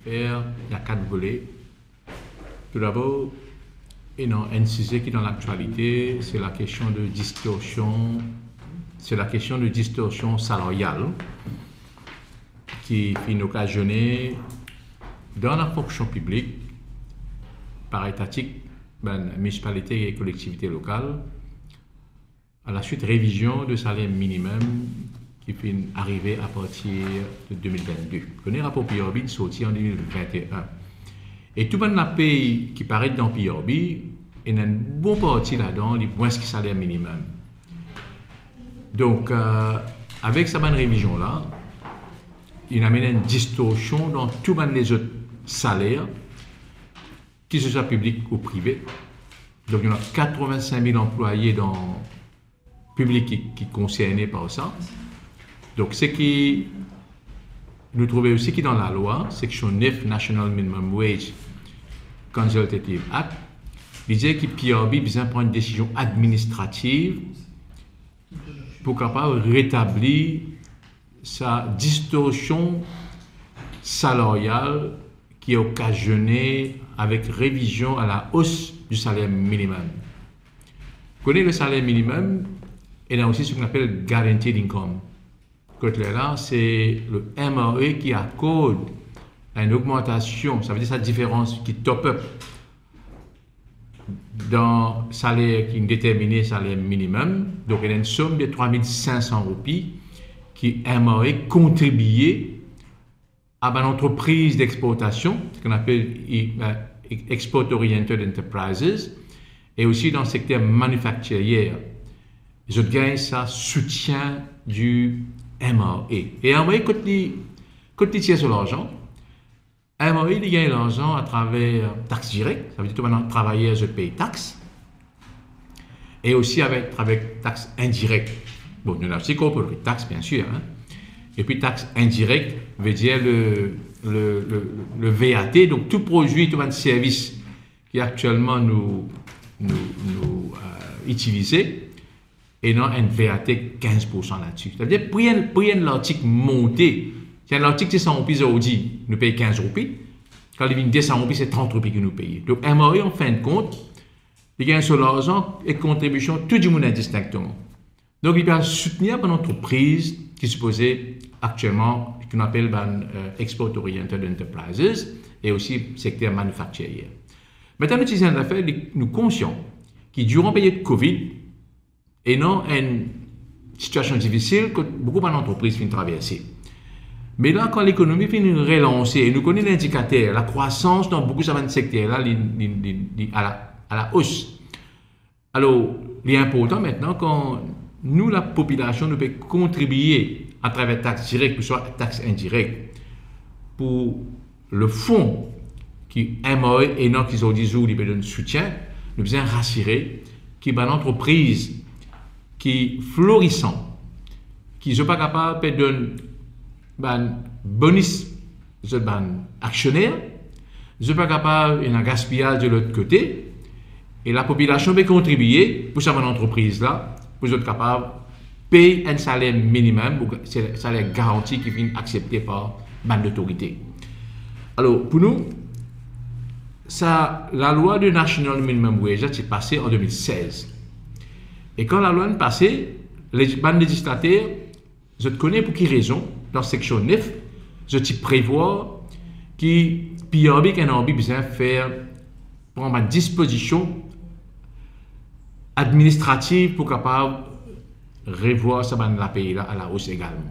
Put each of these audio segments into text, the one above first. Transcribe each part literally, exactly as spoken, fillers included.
Fer, li ena kat vole. Toudabor, ena enn size ki dan laktialite, se lakestion de distorsion, se lakestion de distorsion salaryal ki finn okazione dan lafonksion piblik par etatik bann minisipalite e kolektivite lokal, a la suit revizion de saler minimem ki finn arive apartir de de mil vennde. Kone rapor P R B inn sorti an de mil vinte e enn. E tou bann lapey ki paret dan P R B, ena enn bon parti ladan, li mwins ki saler minimem. Donk, eh, avek sa bann revizion la, inn amenn enn distorsion dan tou bann lezot saler, ki se swa piblik ou prive. Donk, ena katrevin-sink mil anplwaye dan piblik ki, ki konserne par sa. Donk, seki nou trouve osi ki dan lalwa, seksion nef, National Minimum Wage Consultative Act, li dir ki P R B bizin pran enn desizion administrativ pou kapav retabli sa distorsion salaryal ki okazione avek revizion a la os di saler minimem. Kone le saler minimem, ena osi seki nou apel guaranteed income. Kot lerla, se le M R A ki akord enn ogmantasion, savedir sa diferans ki top up dan saler ki determine saler minimem. Donk, ena enn som de trwa mil sink san roupi ki M R A kontribie a bann antrepriz dexportasion, seki nou apel, eh, export oriented enterprises, e osi dan sekter manifaktirir. Zot gagn sa soutien di M R A. E M R A, kot li, kot li tir so larzan? M R A, li gagn larzan atraver tax direk, savedir tou bann travayer zot pey tax, e osi avek, avek tax indirek. Bon, nou ena osi corporate tax, biensir, hein. Epi tax indirek, vedir le, le, le, le V A T, donk tou prodwi, tou bann servis ki aktielman nou, nou, nou, eh, itilize, ena enn V A T kinz poursan ladsi. Savedir, pri enn, pri enn lartik monte, si enn lartik ti san roupi zordi, nou pey kinz roupi, kan li vinn de san roupi, se trant roupi ki nou peye. Donk, M R A, an fin de kont, li gagn so larzan ek kontribision tou dimoun indistinkteman. Donk, li pe al soutenir bann antrepriz ki sipoze aktielman, ki nou apel bann, eh, export oriented enterprises, e osi sekter manifaktirir. Mintnan, nou ti dir enn zafer, li, nou konsian ki diran peryod Covid, ena enn sitiasion difisil kot boukou bann antrepriz finn traverse. Me la, kan lekonomi finn relanse, e nou kone lindikater, lakrwasans dan boukou sa bann sekter la, li, li, li, li a la, a la os. Alor, li inportan mintnan, kan nou, lapopilasion, nou pe kontribie atraver tax direk ouswa tax indirek pou le fon ki M R A ena, ki zordi zour li pe donn soutien, nou bizin rasire ki bann antrepriz ki florisan, ki zot pa kapav pe donn bann bonis zot bann aksioner, zot pa kapav ena gaspiyaz de lot kote, e lapopilasion pe kontribie pou sa bann antrepriz la, pou zot kapav pey enn saler minimem, ou sa-, saler garanti ki finn aksepte par bann lotorite. Alor, pou nou, sa lalwa de National Minimum Wage la ti pase an de mil sez. E kan lalwa inn pase, le-, bann lezislater, zot kone pou ki rezon, dan seksion nef, zot ti prevwar ki P R B ek N R B bizin fer, pran bann dispozision administrativ pou kapav revwar sa bann lapey la a la os egalman.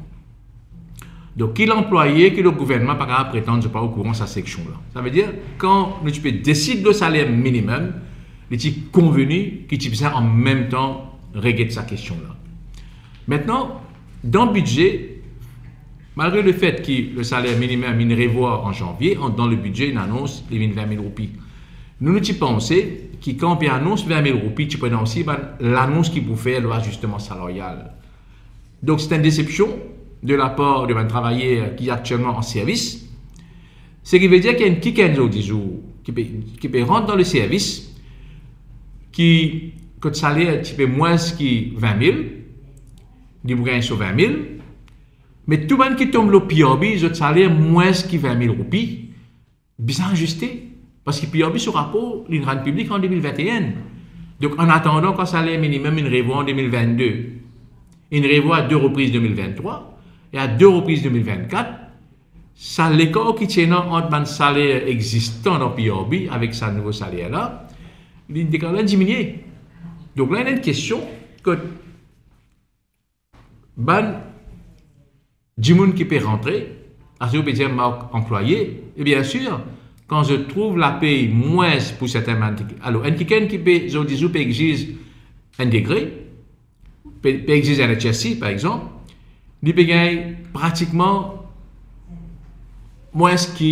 Donk, ki lanplwaye, ki le gouvernman pa kapav pretann zot pa okouran sa seksion la. Savedir, kan nou ti pe desid le saler minimem, li ti konveni ki ti bizin an mem tan reget sa kestion la. Mintnan, dan bidze, malgre lefet ki le saler minimem inn revwar an zanvie, an, dan le bidze, inn anons li vinn vin mil roupi. Nou, nou ti panse ki kan pe anons vin mil roupi, ti pou ena osi bann lanons ki pou fer lor lazisteman salaryal. Donk, se enn desepsion de lapar de bann travayer ki aktielman an servis. Seki vedir ki enn kikenn zordi zour ki pe, ki pe rant dan le servis, ki, kot saler ti pe mwins ki vin mil, li pou gagn so vin mil, me tou bann ki tom lor P R B, zot saler mwins ki vin mil roupi, bizin aziste, parski P R B so rapor, li rann piblik an de mil vinte e enn. Donk, an atandan, kan saler minimem inn revwar an de mil vennde, inn revwar de repriz de mil venntrwa, e a de repriz de mil vennkat, sa lekar ki ti ena ant bann saler existan dan P R B avek sa nouvo saler la, li deklar diminye. Donk la, ena enn kestion kot bann dimoun ki pe rantre, aster ou pe dir mark anplwaye, e biensir, kan zot trouv lapey mwins pou sertin bann, alor, enn kikenn ki pe, zordi zour, pe exiz enn degre, pe, pe exiz enn H S C, par exanp, li pe gagn pratikman mwins ki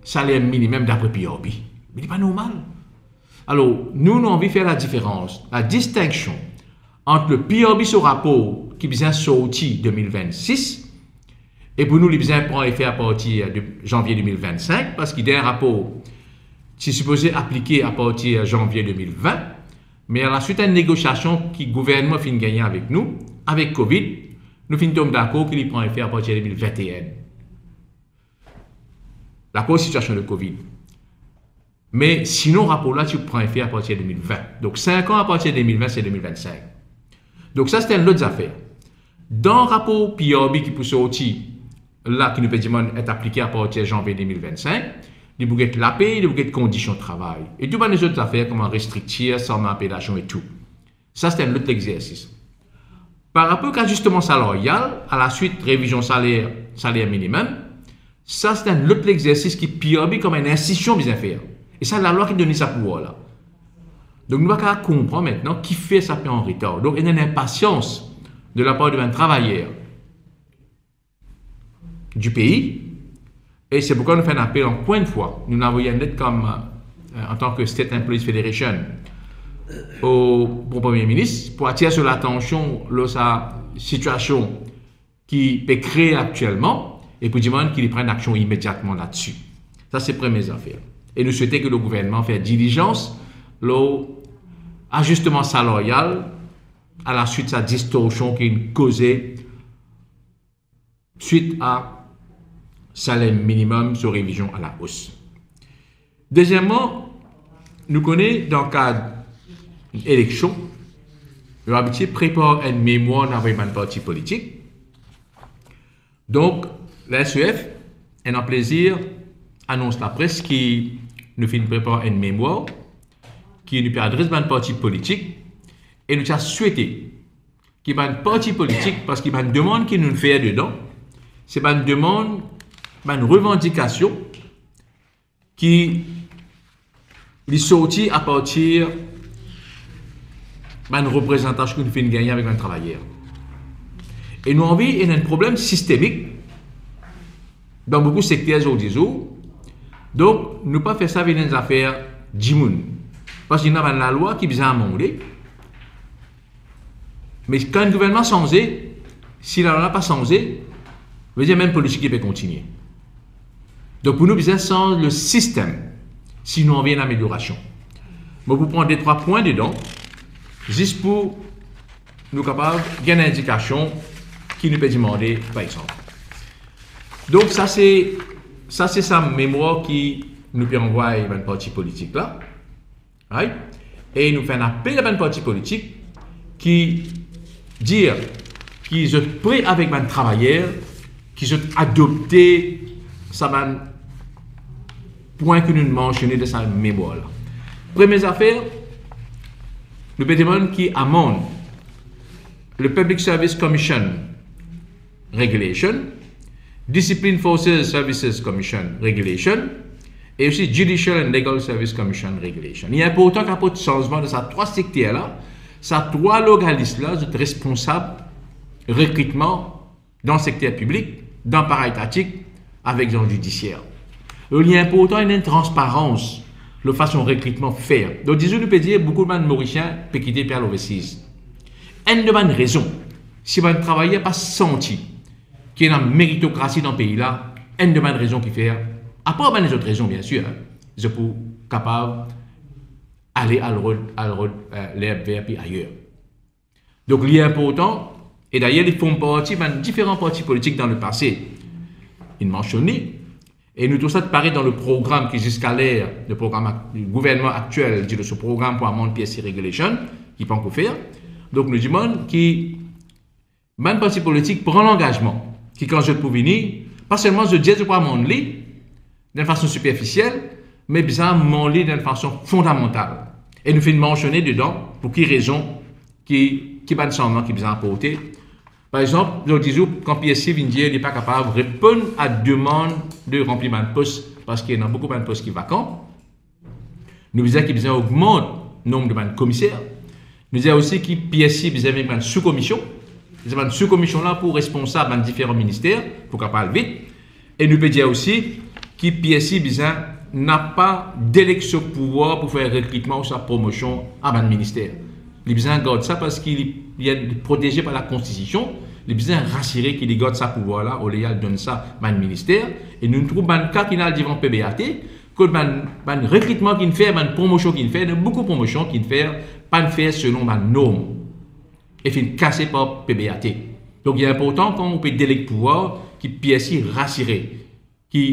saler minimem dapre P R B. Me li pa normal. Alor, nou, nou anvi fer ladiferans, ladistinksion ant le P R B so rapor ki bizin sorti de mil vennsis, e pou nou, li bizin pran efe apartir de zanvie de mil vennsink, parski dernie rapor ti sipoze aplike apartir zanvie de mil vin, me alaswit enn negosiasion ki gouvernman finn gagne avek nou, avek Covid, nou finn tom dakor ki li pran efe apartir de mil vinte e enn. Lakoz sitiasion de Covid. Me sinon, rapor la ti pran efe apartir de mil vin. Donk, sink an apartir de mil vin, se de mil vennsink. Donk, sa, se enn lot zafer. Dan rapor P R B ki pou sorti la, ki nou pe dimann et aplike apartir zanvie de mil vennsink, li pou get lapey, li pou get kondision travay. E tou bann lezot zafer, kouma restriktir, sanzman apelasion e tou. Sa, se enn lot lexersis. Par rapor a zazisteman salaryal, alaswit revizion saler, saler minimem, sa, se enn lot lexersis ki P R B kouma enn institision bizin fer. E sa, lalwa ki donn li sa pouvwar la. Donk, nou pa kapav konpran aster kifer sa pe an retar. Donk, ena enn inpasians de lapar de bann travayer di pei, e se poukwa nou fer enn apel ankor enn fwa. Nou inn avoy enn let kom, eh, antan ke State Employees Federation, o, o Premie Minis, pou atir so latansion lor sa sitiasion ki pe kree aktielman, e pou dimann ki li pran enn aksion imediatman ladsi. Sa, se premie zafer. E nou swete ke le gouvernman fer dilizans lor zazisteman salaryal, alaswit sa distorsion ki inn koze swit a saler minimem so revizion alaos. Dezieman, nou kone dan kad eleksion, nou abitie prepar enn memwar nou avoy bann parti politik. Donk, la S E F ena plezir anons lapres ki nou finn prepar enn memwar ki nou pe adres bann parti politik, e nou ti a swete ki bann parti politik, parski bann demann ki nou fer dedan, se bann demann, bann revandikasion ki li sorti apartir bann reprezantasion ki nou finn gagne avek bann travayer. E nou anvi, ena enn problem sistemik dan boukou sekter zordi zour. Donk, nou pa fer sa vinn enn zafer dimoun. Parski ena bann lalwa ki bizin amande. Me kan enn gouvernman sanze, si lalwa la pa sanze, vedir mem politik li pe kontigne. Donk, pou nou, bizin sanz le sistem, si nou anvi enn ameliorasion. Mo pou pran de trwa pwin dedan, zis pou nou kapav gagn enn indikasion ki nou pe demande, par exanp. Donk, sa se, sa se sa memwar ki nou pe anvway bann parti politik la. Right? E nou fer enn apel a bann parti politik ki dir ki zot pre avek bann travayer, ki zot adopte sa bann pwin ki nou mansione dan sa memwar la. Premie zafer, nou pe demann ki amann le Public Service Commission Regulation, Discipline Forces Services Commission Regulation, e osi Judicial and Legal Service Commission Regulation. Li inportan ki aport sanzman dan sa trwa sekter la, sa trwa lorganis la, zot responsab rekritman dan sekter piblik, dan paraetatik, avek dan zidisier. Li inportan ena enn transparans lor fason rekritman fer. Donk, dizon nou pe dir, boukou bann Morisien pe kite pe al overseas. Enn de bann rezon, si bann travayer pa santi ki ena meritokrasi dan pei la, enn de bann rezon ki fer, apar bann lezot rezon, biensir, zot pou kapav ale al rod, al rod, eh, lerb ver pi ayer. Donk, li inportan, e dayer, li form parti bann diferan parti politik dan lepase. Inn mansionn li, E nou tou sa ti paret dan le program ki ziska ler, le program ak-, le gouvernman aktiel, dir so program pou amend P S C regulation, ki pankor fer. Donk nou dimann ki bann parti politik pran langazman ki kan zot pou vini, pa selman zot dir zot pou amend li dan fason siperfisiel, me bizin amend li dan fason fondamantal. E nou finn mansione dedan pou ki rezon, ki, ki bann sanzman ki bizin aporte. Par exanp, zot dir zot, kan P S C vinn dir li pa kapav reponn a demann de ranpli bann pos, parski ena boukou bann pos ki vakan, nou bizin ki bizin ogmant nonb de bann komiser. Nou dir osi ki P S C bizin met bann soukomision. Bizin bann soukomision la pou responsab bann diferan minister, pou kapav al vit. E nou pe dir osi ki P S C bizin napa delege so pouvwar pou fer rekritman ouswa promosion a bann minister. Li bizin gard sa parski li, li, li proteze par Lakonstitision, li bizin rasire ki li gard sa pouvwar la, olie al donn sa bann minister. E nou trouv bann ka ki al devan P B A T, kot bann, bann rekritman ki'nn fer, bann promosion ki'nn fer, ena boukou promosion ki'nn fer, pa'nn fer selon bann norm e finn kase par P B A T. Donk, li inportan kan ou pe delege pouvwar ki P S C rasire, ki,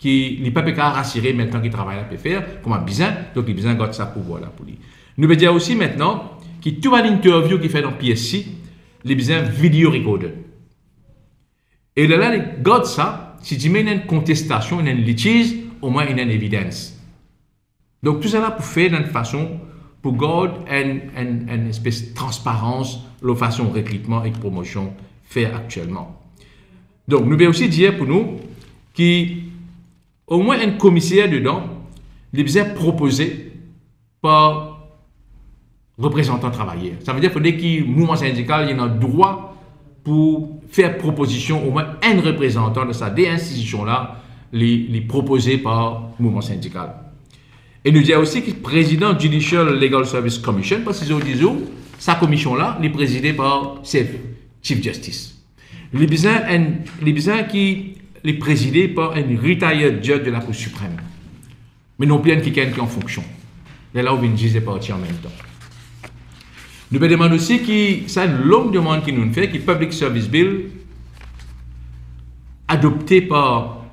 ki li pa pe kapav rasire mintnan ki travay la pe fer kouma bizin, donk li bizin gard sa pouvwar la pou li. Nou pe dir osi mintnan ki tou bann interview ki fer dan P S C, li bizin video recorded. E lerla li gard sa, si dime ena enn kontestasion, ena enn litiz, omwin ena enn evidence. Donk, tou sa la pou fer dan enn fason pou gard enn, enn, enn espes transparans lor fason rekritman ek promosion fer aktielman. Donk, nou pe osi dir pou nou ki omwin enn komiser dedan, li bizin propoze par reprezantan travayer. Savedir, fode ki mouvman sindikal, li ena drwa pou fer propozision, omwin enn reprezantan de sa de institision la, li, li propoze par mouvman sindikal. E nou dir osi ki prezidan Judicial Legal Service Commission, parski zot dir zot, sa komision la, li prezide par sef, Chief Justice. Li bizin enn, li bizin ki li prezide par enn retired judge de Lakour Siprem. Me non pli enn kikenn ki an fonksion. Lerla ou vinn ziz e parti anmemtan. Nou pe demann osi ki, sa enn long demann ki nou'nn fer, ki Public Service Bill adopte par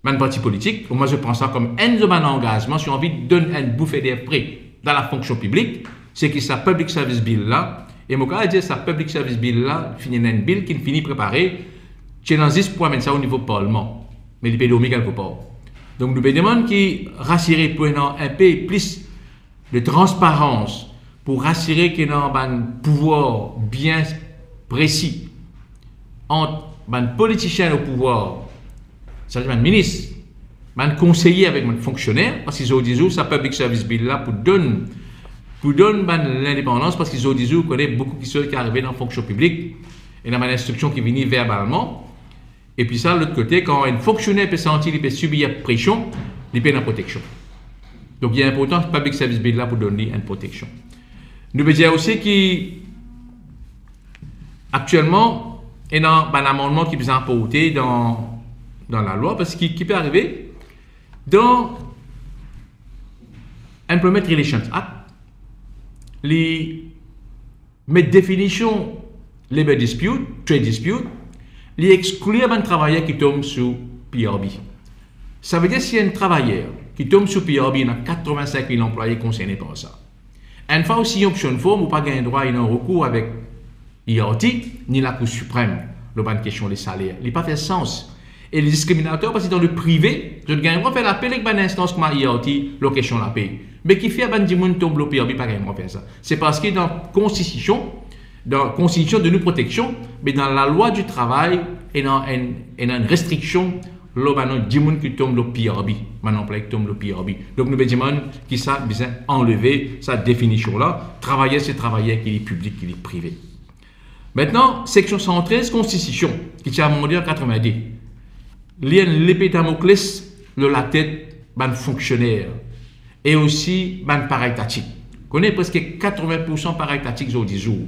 bann parti politik, omwin zot pran sa kom enn de bann angazman, si ou anvi donn enn boufe der fre dan lafonksion piblik, se ki sa Public Service Bill la, e mo kapav dir sa Public Service Bill la, finn ena enn bill ki finn fini prepare, ti ena zis pou amenn sa o nivo parlman, me li pe dormi kelkepar. Donk nou pe demann ki rasire pou ena enpe plis de transparans pou rasire ki ena bann pouvwar bien presi ant bann politisien o pouvwar, savedir bann minis, bann konseye avek bann fonksioner, parski zot dir zot sa Public Service Bill la pou donn, pou donn bann lindepandans, parski zot dir zot kone boukou kiksoz ki arive dan fonksion piblik, ena bann instriksion ki vini verbalman, epi sa, lot kote, kan enn fonksioner pe santi li pe sibir presion, li pena proteksion. Donk, li inportan, Public Service Bill la pou donn li enn proteksion. Nou pe dir osi ki, aktielman, ena bann amannman ki bizin aporte dan, dan lalwa, parski ki pe arive, dan Employment Relations Act, li met definision labor dispute, trade dispute, li exklir bann travayer ki tom sou P R B. Savedir si enn travayer ki tom sou P R B, ena katrevinsink mil anplwaye konserne par sa. Enn fwa ou sign option form, ou pa gagn drwa ena rekour avek E R T, ni Lakour Siprem, lor bann kestion lesaler. Li pa fer sans. E li diskriminater, parski dan le prive, zot gagn drwa fer lapel ek bann instans kouma E R T lor kestion lapey. Me kifer bann dimoun tom lor P R B pa gagn drwa fer sa? Se parski dan konstitision, dan konstitision donn nou proteksion, me dan lalwa di travay, ena enn, ena enn restriksion lor bann dimoun ki tom lor P R B, bann anplwaye ki tom lor P R B. Donk nou pe demann ki sa bizin anleve, sa definision la, travayer se travayer ki li piblik, ki li prive. Mintnan, seksion san trez konstitision, ki ti amande an katrevin-de, li enn lepe Damokles lor latet bann fonksioner e osi bann paraetatik. Kone preske katrevin poursan paraetatik zordi zour.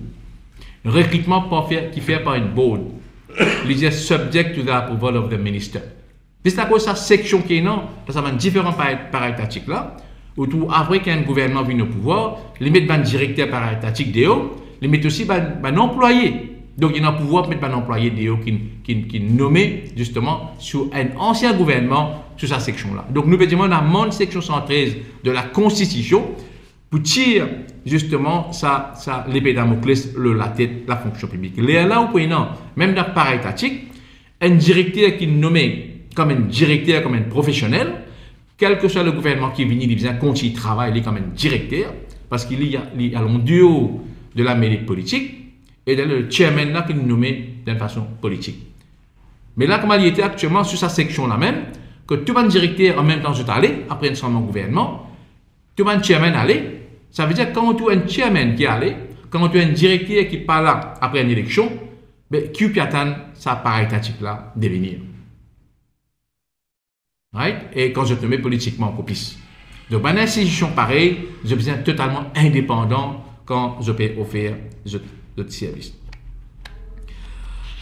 Rekritman pa fer, ki fer par enn board. Li dir subject to the approval of the minister. Zis akoz sa seksion ki ena, dan sa bann diferan para-, paraetatik la, ou trouv apre ki enn gouvernman vinn o pouvwar, li met bann direkter paraetatik deor, li met osi bann, bann anplwaye Donk, li ena pouvwar pou met bann anplwaye deor ki, ki, ki nome, zisteman, sou enn ansien gouvernman, sou sa seksion la. Donk, nou pe dimann amann seksion san trez de la Konstitision pou tir, zisteman, sa, sa lepe Damokles lor latet lafonksion piblik. Lerla ou pou ena, mem dan parey tatik, enn direkter ki nome kom enn direkter, kom enn profesionel, kelseswa le gouvernman ki vini, li bizin kontign travay li kom enn direkter, parski li, li al an deor de lamele politik, e dan le chairman la ki nome dan fason politik. Me la, kouma li ete aktielman sou sa seksion la mem, ki tou bann direkter an mem tan zot ale, apre enn sanzman gouvernman, tou bann chairman ale, savedir kan ou trouv enn chairman ki ale, kan ou trouv enn direkter ki pa la apre enn eleksion, be, ki ou pe atann sa parey tatik la devenir? Right? E kan zot nome politikman ankor plis. Donk, bann institision parey, zot bizin totalman indepandan kan zot pe ofer zot, zot servis.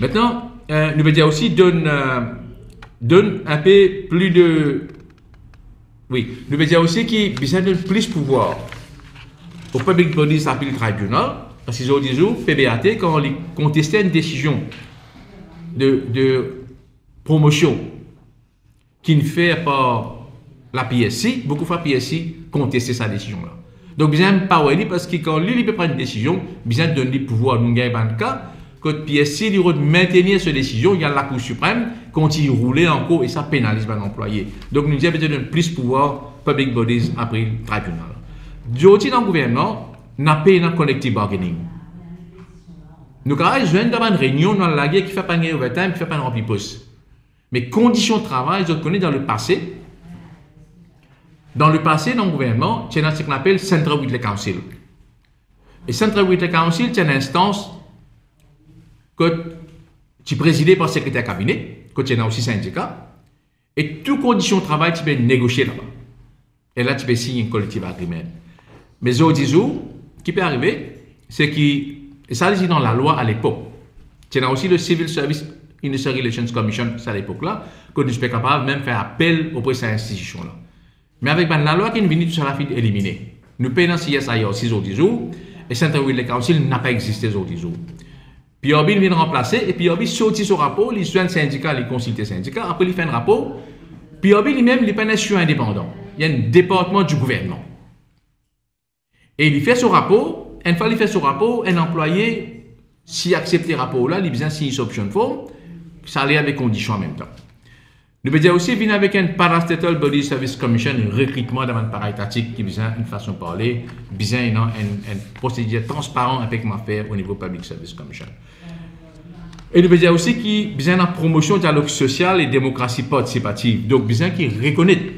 Aster, eh, nou pe dir osi donn, eh, donn enn pe plis de, wi, nou pe dir osi ki bizin donn plis pouvwar au Public Bodies Appeal Tribunal, parski zordi zour, P B A T, kan li konteste enn desizion de, de promosion, ki'nn fer par la P S C, boukou fwa P S C konteste sa desizion la. Donk, bizin pa wer li, parski kan li, li pe pran enn desizion, bizin donn li pouvwar. Nou gagn bann ka kot P S C, li rod maintenir so desizion, li al Lakour Siprem, kontign roule ankor, e sa penaliz bann anplwaye. Donk, nou dir bizin donn plis pouvwar Public Bodies Appeal Tribunal. Zordi dan gouvernman, napa ena collective bargaining. Nou kapav zwenn dan bann reynion, nou al lager, kifer pa gagn overtime, kifer pa ranpli pos. Me kondision travay, zot kone dan lepase, dan lepase, dan gouvernman, ti ena seki apel Central Weekly Council. E Central Weekly Council ti enn instans kot ti prezide par sekreter kabine, kot ti ena osi sindika, e tou kondision travay ti pe negosie laba. E la ti pe sign enn collective agreement. Me zordi zour, ki pe arive, se ki, e sa li ti dan lalwa alepok. Ti ena osi le Civil Service Industrial Relations Commission, sa lepok la, kot nou ti pe kapav mem fer apel opre sa institision la. Me avek bann lalwa ki'nn vini, tousala finn elimine. Nou pena C S I R C zordi zour, e Central Weekly Council napa existe zordi zour. P R B vinn ranplase, e P R B sorti so rapor, li zwenn sindika, li konsilte sindika, apre li fer enn rapor. P R B limem, li pa enn institision indepandan, li enn departman di gouvernman. E li fer so rapor, enn fwa li fer so rapor, enn anplwaye, si aksepte rapor la, li bizin sign so option form, sa ale avek kondision anmemtan. Nou pe dir osi vinn avek enn Parastatal Body Service Commission, enn rekritman dan bann parey tatik ki bizin, enn fason parle, bizin ena enn, enn prosedir transparan avek mafer o nivo Public Service Commission. E nou pe dir osi ki bizin ena promosion dialog sosial e demokrasi partisipativ. Donk, bizin ki rekonet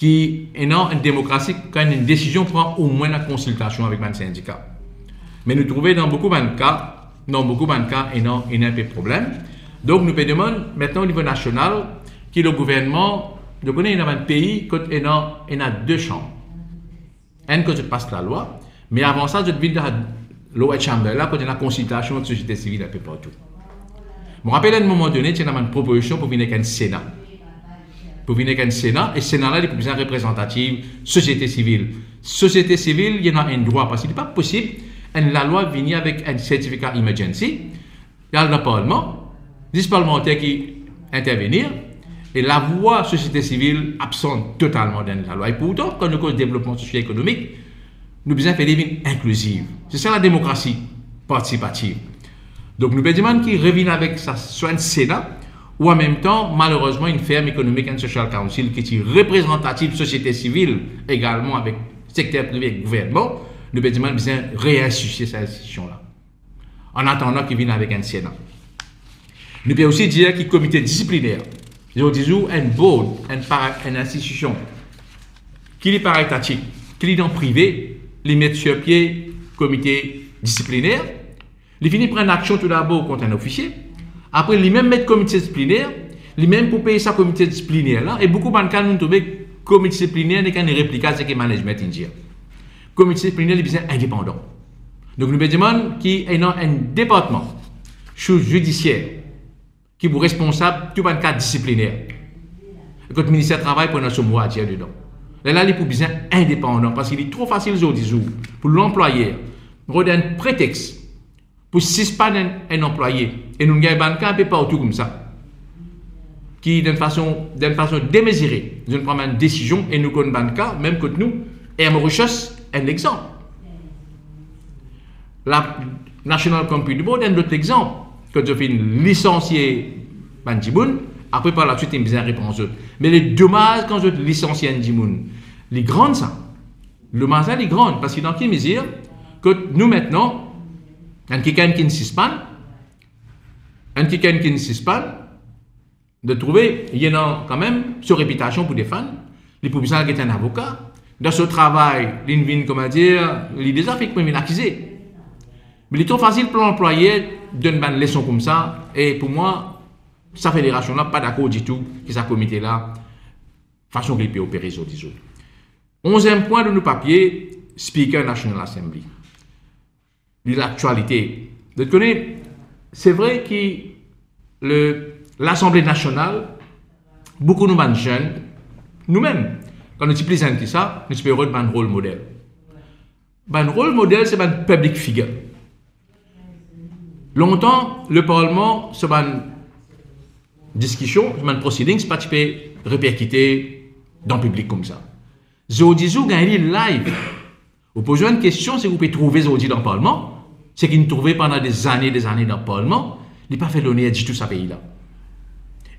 ki ena enn demokrasi, kan enn desizion pran, omwin ena konsiltasion avek bann sindika. Me nou trouve dan boukou bann ka, dan boukou bann ka, ena, ena enn pe problem. Donk, nou pe demann, aster, o nivo nasional, ki le gouvernman, nou kone ena bann pei kot ena, ena de chanm. Enn kot zot pas lalwa, me avan sa, zot vinn dan Lower Chamber la, kot ena konsiltasion avek sosiete sivil enn pe partou. Mo rapel, a enn moman done, ti ena bann propozision pou vinn ek enn Sena. Pou vinn ek enn Sena, e Sena la, li pou bizin reprezantativ sosiete sivil. Sosiete sivil, li ena enn drwa, parski li pa posib enn lalwa vini avek enn sertifika emergency, li al dan parlman, zis parlmanter ki intervenir, e lavwa sosiete sivil absan totalman dan lalwa. E pourtan, kan nou koz devlopman sosio-ekonomik, nou bizin fer li vinn inkliziv. Se sa la demokrasi partisipativ. Donk, nou pe demann ki revinn avek sa, swa enn Sena, ou anmemtan, malerezman, enn Firm Economic and Social Council ki ti reprezantativ sosiete sivil egalman avek sekter prive ek gouvernman, nou pe demann bizin reinstitie sa institision la. An atandan ki vinn avek enn Sena. Nou pe osi dir ki komite disipliner, zordi zour enn board, enn para-, enn institision, ki li parey tatik, ki li dan prive, li met sir pie komite disipliner, li fini pran enn aksion toudabor kont enn ofisie, apre limem met komite disipliner, limem pou pey sa komite disipliner la, e boukou bann ka nou trouve komite disipliner nek enn replika seki management inn dir. Komite disipliner li bizin indepandan. Donk, nou pe demann ki ena enn departman sou zidisier ki pou responsab tou bann ka disipliner. E kot Minister Travay pou ena so mo a dir dedan. Lerla li pou bizin indepandan, parski li tro fasil zordi zour pou lanplwayer rod enn pretex pou sispann enn, enn anplwaye. E nou gagn bann ka inpe partou koumsa. Ki, dan enn fason, dan enn fason demezire, zot pran bann desizion e nou konn bann ka, mem kot nou, Air Mauritius, enn lexanp. La National Company Board, enn lot lexanp. Kan zot finn lisansie bann dimoun, apre par laswit, li bizin repran zot. Me le domaz kan zot lisansie enn dimoun, li gran sa. Domaz la, li gran, parski dan ki mezir, kot nou aster, enn kikenn ki sispann, enn kikenn ki sispann, zot trouve, li ena kanmem so repitasion pou defann, li pou bizin al get enn avoka. Dan so travay, li vinn, kouma dir, li deza fek vinn akize. Me li tro fasil pou lanplwayer donn bann leson koumsa, e pou mwa, sa federasion la pa dakor ditou ki sa komite la, fason ki li pe opere zordi zour. Onziem pwin dan nou papie, Speaker National Assembly. Li laktialite. Zot kone, se vre ki le, Lasanble Nasional, boukou nou bann zenn, nou mem, kan nou ti pli zenn ki sa, nou ti pe rod bann rol model. Bann rol model, se bann public figure. Lontan, le Parlman, so bann diskision, so bann proceedings, pa ti pe reperkite dan piblik koumsa. Zordi zour, gagn li live. Ou poz enn kestion, seki ou pe trouve zordi dan Parlman, seki nou trouve pandan dezane, dezane dan Parlman, li pa fer loner ditou sa pei la.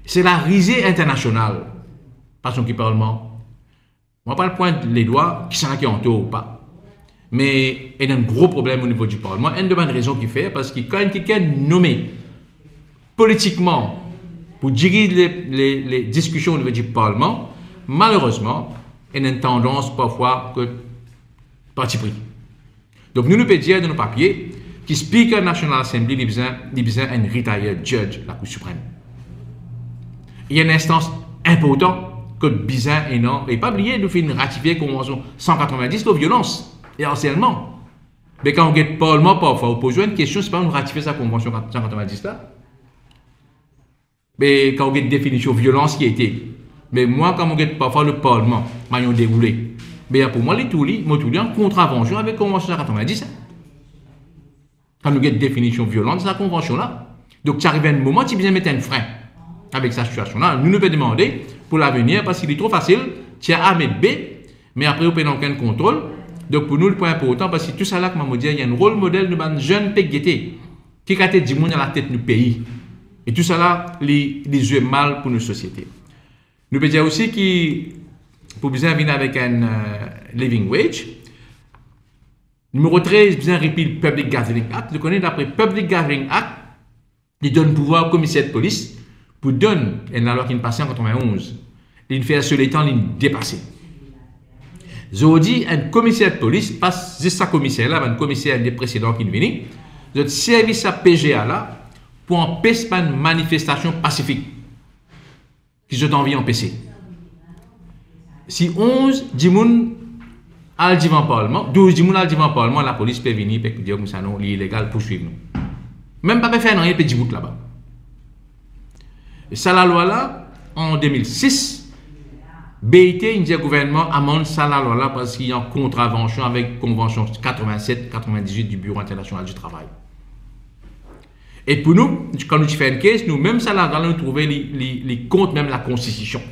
Se larize internasional, fason ki Parlman. Mwa pa pwint ledwa, kisannla ki antor ou pa. Me ena enn gro problem o nivo di Parlman. Enn de bann rezon ki fer, parski kan enn kikenn nome politikman pou diriz le, le, le diskision o nivo di Parlman, malerezman, ena enn tandans parfwa ki parti pri. Donk nou, nou pe dir dan nou papie ki Speaker National Assembly, li bizin, li bizin enn retired judge Lakour Siprem. Li enn instans inportan kot bizin ena, e pa bliye, nou finn ratifie Konvansion san katrovin-dis lor violans e arselman. Me kan ou get Parlman, parfwa, ou poz enn kestion, seki pa nou ratifie sa Konvansion san katrovin-dis la? Me kan ou get definision violans ki ete, me mwa, kan mo get parfwa le Parlman, manier deroule, me pou mwa, li tou li, mo tou li an kontravansion avek Konvansion san katrovin-dis, hein. Kan nou get definision violans sa konvansion la. Donk, ti ariv enn moman, ti bizin met enn frin avek sa sitiasion la. Nou, nou pe demande pou lavenir, parski li tro fasil, ti a met be, me apre, ou pena okenn kontrol. Donk, pou nou, li pou inportan, parski tousala, kouma mo dir, li enn rol model nou bann zenn pe gete. Ki kalite dimoun alatet nou pei? E tousala, li, li zwe mal pou nou sosiete. Nou pe dir osi ki pou bizin vinn avek enn, euh, living wage. Nimero trez, bizin repeal Public Gathering Act. Nou kone, dapre Public Gathering Act, li donn pouvwar komiser polis pou donn, enn lalwa ki finn pase an katrovin-onz. Li finn fer so letan, li depase. Zordi, enn komiser polis, pa zis sa komiser la, bann komiser le presedan ki finn vini, zot servi sa P G A la pou anpes bann manifestasion pasifik ki zot anvi anpese. Si onz dimoun al divan Parlman, douz dimoun al divan Parlman, lapolis pe vini, pe dir koumsa, non, li ilegal, pourswiv nou. Mem pa pe fer nanye, pe dibout laba. E sa lalwa la, an de mil sis, B I T inn dir gouvernman amann sa lalwa la parski li an kontravansion avek Konvansion katrovin-set, katrovin-dizuit di Biro Internasional di Travay. E pou nou, kan nou ti fer enn kes, nou mem sa lalwa la, nou trouve li, li, li kont mem lakonstitision.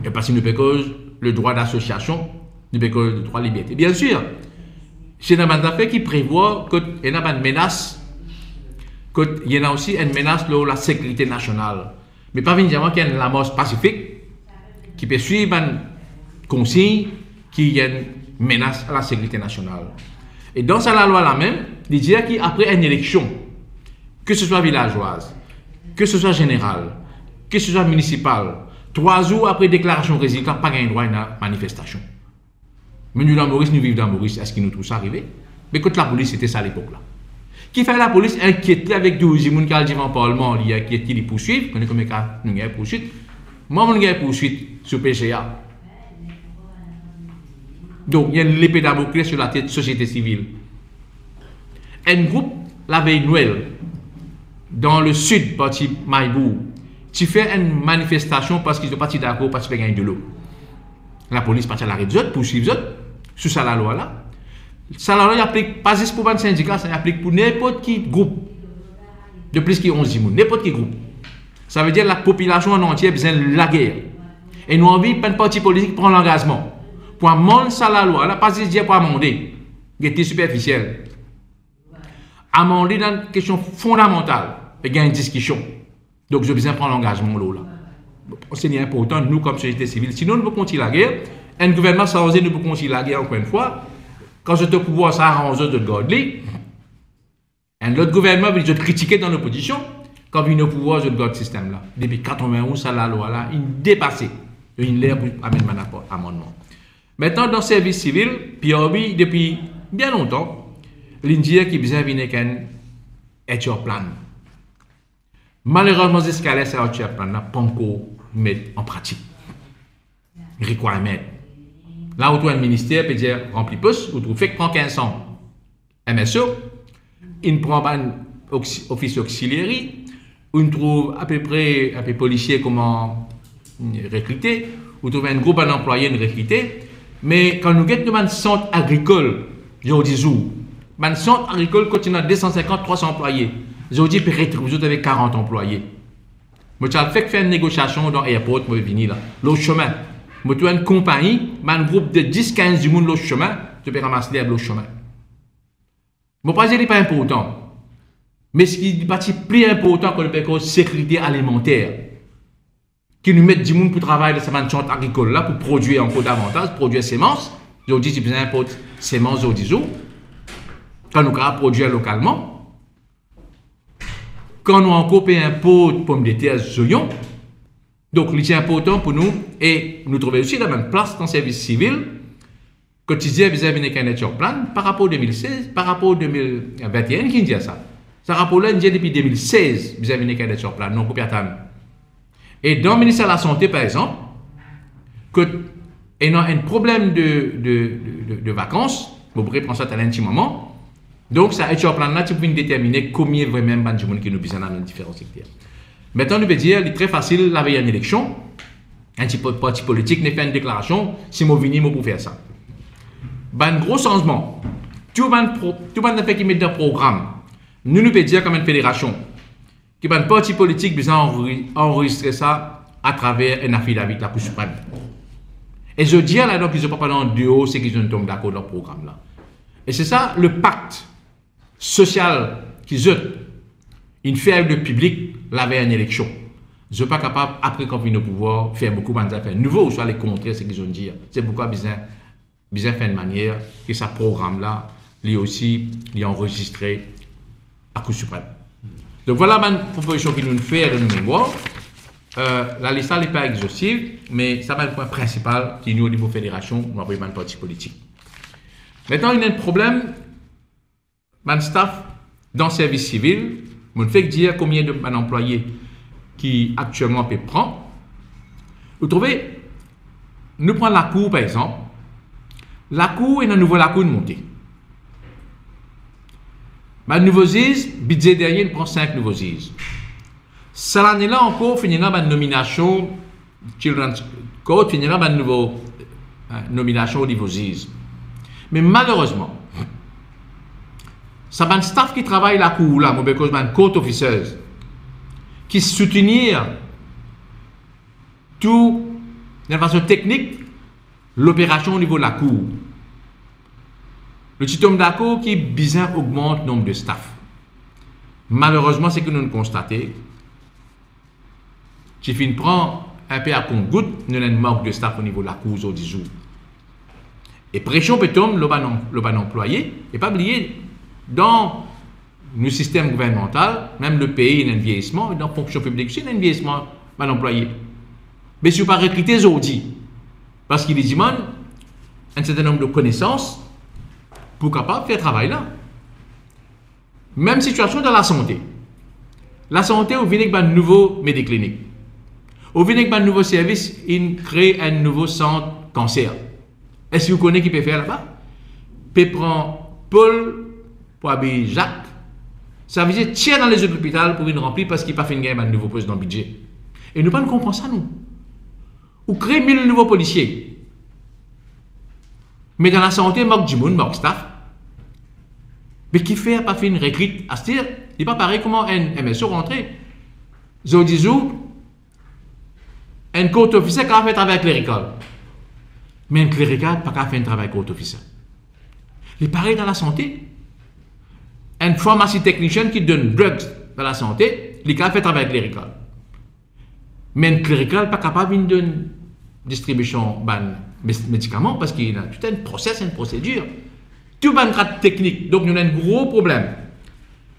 E parski nou pe koz le drwa dasosiasion, nou pe koz le drwa liberte. Biensir, si ena bann zafer ki prevwar kot ena bann menas, kot ena osi enn menas lor lasekirite nasional. Me pa vinn dir mwa ki enn lamars pasifik ki pe swiv bann konsign ki enn menas a lasekirite nasional. E dan sa lalwa la mem, li dir ki apre enn eleksion, ke se swa vilazwaz, ke se swa zeneral, ke se swa minisipal, trwa zour apre deklarasion rezilta, pa gagn drwa ena manifestasion. Me nou dan Moris, nou viv dan Moris, eski nou trouv sa arive? Me kot lapolis ete sa lepok la? Kifer lapolis inkiet li avek douz dimoun ki al divan Parlman, li inkiet li, li pourswiv, kone konbien ka nou gagn pourswit? Mwa, mo'nn gagn pourswit sou P G A. Donk, li enn lepe Damokles lor latet sosiete sivil. Enn group, lavey Nwel, dan lesid, parti Maybour, ti fer enn manifestasion parski zot pa ti dakor, pa ti pe gagn delo. Lapolis pa ti al aret zot, pourswiv zot sou sa lalwa la. Sa lalwa li aplik pa zis pou bann sindika, sa li aplik pou ninport ki group de plis ki onz dimoun, ninport ki group. Savedir lapopilasion an antie bizin lager. E nou anvi bann parti politik pran langazman pou amann sa lalwa la, pa zis dir pou amande, gete siperfisiel. Amande dan kestion fondamantal e gagn diskision. Donk, zot bizin pran langazman lor la. Se li inportan, nou, kom sosiete sivil. Sinon, nou pou kontign lager. Enn gouvernman sanze, nou pou kontign lager ankor enn fwa. Kan zot o pouvwar, sa aranz zot, zot gard li. Enn lot gouvernman vini, zot kritike dan lopozision. Kan vini o pouvwar, zot gard sistem la. Depi katreven-onz, sa lalwa la inn depase. Inn ler pou amenn bann apor-, amannman. Aster, dan servis sivil, P R B, depi bien lontan, li'nn dir ki bizin vinn ek enn H R plan. Malerezman, ziska ler sa H R plan la pankor met an pratik. Requirement. La, ou trouv enn minister pe dir ranpli pos, ou trouv fek pran kinz san M S O, inn pran bann oxi-, ofis oxilieri, ou trouv apepre, inpe polisie kouma rekrite, ou trouv enn gro bann anplwaye inn rekrite, me kan nou get nou bann sant agrikol, zordi zour, bann sant agrikol kot ena de san sinkant, trwa san anplwaye, zordi pe retrouv zot avek karant anplwaye. Mo ti al fek fer enn negosiasion dan airport, mo vini la, lor sime. Mo trouv enn konpagni, bann group de dis, kinz dimoun lor sime, zot pe ramas lerb lor sime. Mo pa dir li pa inportan, me seki pa ti pli inportan kan nou pe koz sekirite alimanter, ki nou met dimoun pou travay dan sa bann sant agrikol la pou prodwir ankor davantaz, prodwir semans. Zordi ti bizin inport semans zordi zour, kan nou kapav prodwir lokalman. Kan nou ankor pe inport pomdeter, zoyon. Donk, li ti inportan pou nou, e nou trouve osi dan bann plas dan servis sivil, kot ti dir bizin vinn ek enn H R plan par rapor de mil sez, par rapor de mil vinte e enn ki dir sa. Sa rapor la inn dir depi de mil sez bizin vinn ek enn H R plan, nou ankor pe atann. E dan Minister Lasante, par exanp, kot ena enn problem de, de, de, de, de vakans, mo pou repran sa dan enn ti moman. Donk, sa H R plan la ti pou vinn determine komie vremem bann dimoun ki nou bizin dan diferan sekter. Aster, nou pe dir, li tre fasil, laveyi enn eleksion, enn ti po-, parti politik, nou fer enn deklarasion, si mo vini, mo pou fer sa. Bann gro sanzman, tou bann pro-, tou bann zafer ki met dan program, nou, nou pe dir kouma enn federasion, ki bann parti politik bizin anre-, anrezistre sa atraver enn afidavit Lakour Siprem. E zot dir ladan ki zot pa pou al andeor seki zot inn tom dakor dan program la. E se sa, le pak sosial ki zot inn fer avek le piblik laveyi enn eleksion. Zot pa kapav, apre kan vinn o pouvwar, fer boukou bann zafer nouvo, ouswa lekontrer seki zot inn dir. Se poukwa bizin, bizin fer enn manier ki sa program la, li osi, li anrezistre Lakour Siprem. Donk, vwala bann propozision ki nou fer dan nou memwar. Eh, lalis la, li pa egzostiv, me sa bann pwin prinsipal ki nou, o nivo federasion, nou avoy bann parti politik. Aster, ena enn problem, bann staff dan servis sivil, mo'nn fek dir komie de bann anplwaye ki aktielman pe pran. Ou trouve, nou pran Lakour, par exanp. Lakour, ena nouvo Lakour inn monte. Bann nouvo ziz, bidze dernie, nou pran sink nouvo ziz. Sa lane la ankor, finn ena bann nominasion, Children's Court, finn ena bann nouvo, eh, nominasion o nivo ziz. Me malerezman, sa bann staff ki travay Lakour la, mo pe koz bann court officers, ki soutenir tou, dan fason teknik, loperasion o nivo Lakour. Nou ti tom dakor ki bizin ogmant nonb de staff. Malerezman, seki nou'nn konstate, ti finn pran inpe a kont-gout, nou ena enn mank de staff o nivo Lakour zordi zour. E presion pe tom lor bann, lor bann anplwaye, e pa bliye, dan nou sistem gouvernmantal, mem lepei ena enn vieyisman, dan fonksion piblik osi ena enn vieyisman bann anplwaye. Me si ou pa rekrite zordi, parski li dimann enn serten nonb de konesans pou kapav fer travay la. Mem sitiasion dan lasante. Lasante, ou vinn ek bann nouvo mediklinik. Ou vinn ek bann nouvo servis, inn kree enn nouvo sant kanser. Eski ou kone ki pe fer laba? Pe pran Pol pou abiy Zak. Savedir tir dan lezot lopital pou vinn ranpli parski pa finn gagn bann nouvo pos dan bidze. E nou pa'nn konpran sa, nou. Ou kree mil nouvo polisie. Me dan lasante, mank dimoun, mank staff. Me kifer pa finn rekrit aster? Li pa parey kouma enn M S O rantre. Zordi zour, enn court officer kapav fer travay klerikal. Me enn klerikal pa kapav fer enn travay court officer. Li parey dan lasante. Enn pharmacy technician ki donn drugs dan lasante, li kapav fer travay klerikal. Me enn klerikal pa kapav vinn donn distribision bann mes-, medikaman, parski ena tou enn proses, enn prosedir. Tou bann grad teknik. Donk, nou ena enn gro problem.